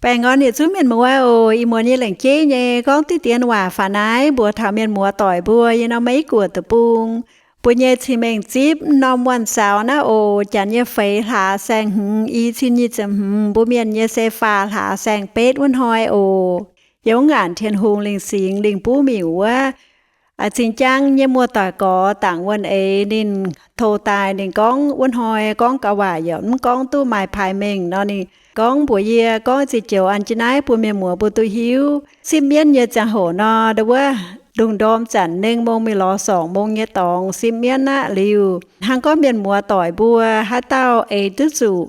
Baengh orn yietc zungv mienh muoz oc. Ih muonz nyei lengc jeiv nyei gorngv diqv dien waac faaux naaiv mbuox taux mienh muoz doic mbuo yiem norm Meiv Guoqv deic-bung, mbuo nyei cing-mengh zipv norm Wanh Saux naaiv oc, janx nyei feix hlaax saeng-hmz, i cin nyic ziepc hmz, mbuo mienh nyei se faah hlaax saeng-betv wuov hnoi oc. Yiem wuov ngaanc Tin-Hungh lingh singx lingh buv miuc wuov, cing-jang nyei muoz-doic gorx dangc wuonh eix ninh to daaih, ninh gorngv wuov hnoi gorngv gauh waac yaac mv gorngv duqv maaih paaix mengh nor, ninh gorngv mbuox yie gorngv, Ziux joux an jienv naaiv bun mienh muoz mbuo duqv hiuv. Sipv mienv nyei ziangh hoc nor, ndau wuov lungh ndorm zanc nengh mong mingh lorz sorngc mong nyei dorngx sipv mienv aqv. Liuz hnangv gorngv mienh muoz doic mbuo haaix dauh eix duqv zuqc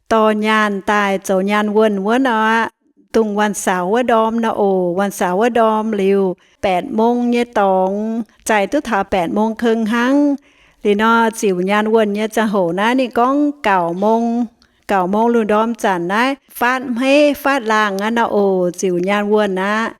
dorh nyaanh daaih zoux nyaanh wuonh wuov nor aqv, dongh Wanh Saux wuov ndorm nor oc. Wanh Saux wuov ndorm liuz, แปด mong nyei dorngx zaih duqv taux แปด mong keng hnangv. Liuz nor ziouc nyaanh wuonh nyei ziangh hoc naaiv ninh gorngv เก้า mong, เก้า mong lungh ndorm zanc naaiv faatv hmeiv faatv laangh aqv nor oc, ziouc nyaanh wuonh aqv.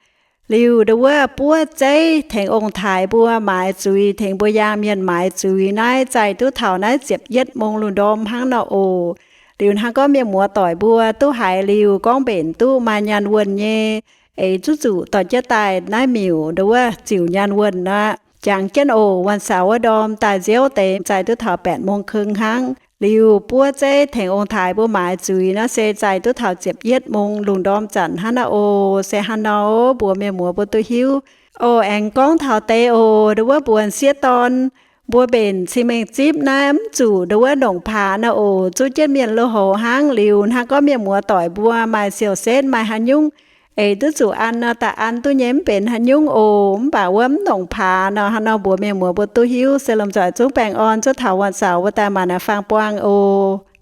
Liuz ndau wuov buov zeiv tengx ong-taaix mbuo maaiz zuiz, tengx mbuo yaangh mienh maaiz zuiz naaiv zaih duqv taux naaiv ziepc yietv mong lungh ndorm hnangv nor oc. Liuz hnangv gorngv mienh muoz doic mbuo duqv haiz liuz gorngv mbenc duqv maaih nyaanh wuonh nyei, eix zuqv zuqc dorh jienv daaih naaiv miuc ndau wuov ziouc nyaanh wuonh aqv. Jangx jienv oc, Wanh Saux wuov ndorm daaih nziouv deix zaih duqv taux แปด mong keng hnangv. Liuz buov zeiv tengx ong-taaix mbuo maaiz zuiz naaiv se zaih duqv taux ziepc yietv mong lungh ndorm zanc hnangv nor oc. Se hnangv nor mbuox mienh muoz mbuo duqv hiuv oc. Aengx gorngv taux deix oc, ndau wuov mbuox sieqv dorn mbuo mbenc cing-mengh zipv naaiv mv zuqc ndau wuov nongc paax nor oc, zuqv jienv mienh lui-houx hnangv. Liuz hnangv gorngv mienh muoz doic mbuo maaih siou-setv maaih haaix nyungc eix duqv zuqc an nor, daaih an duqv nyei, mv benx haaix nyungc oc. Mv baac wuov mv nongc paax nor, hnangv nor mbuox mienh muoz mbuo duqv hiuv. Se lomh nzoih zungv baengh orn zuov taux Wanh Saux wuov daaih maanc naaiv faang-buang oc.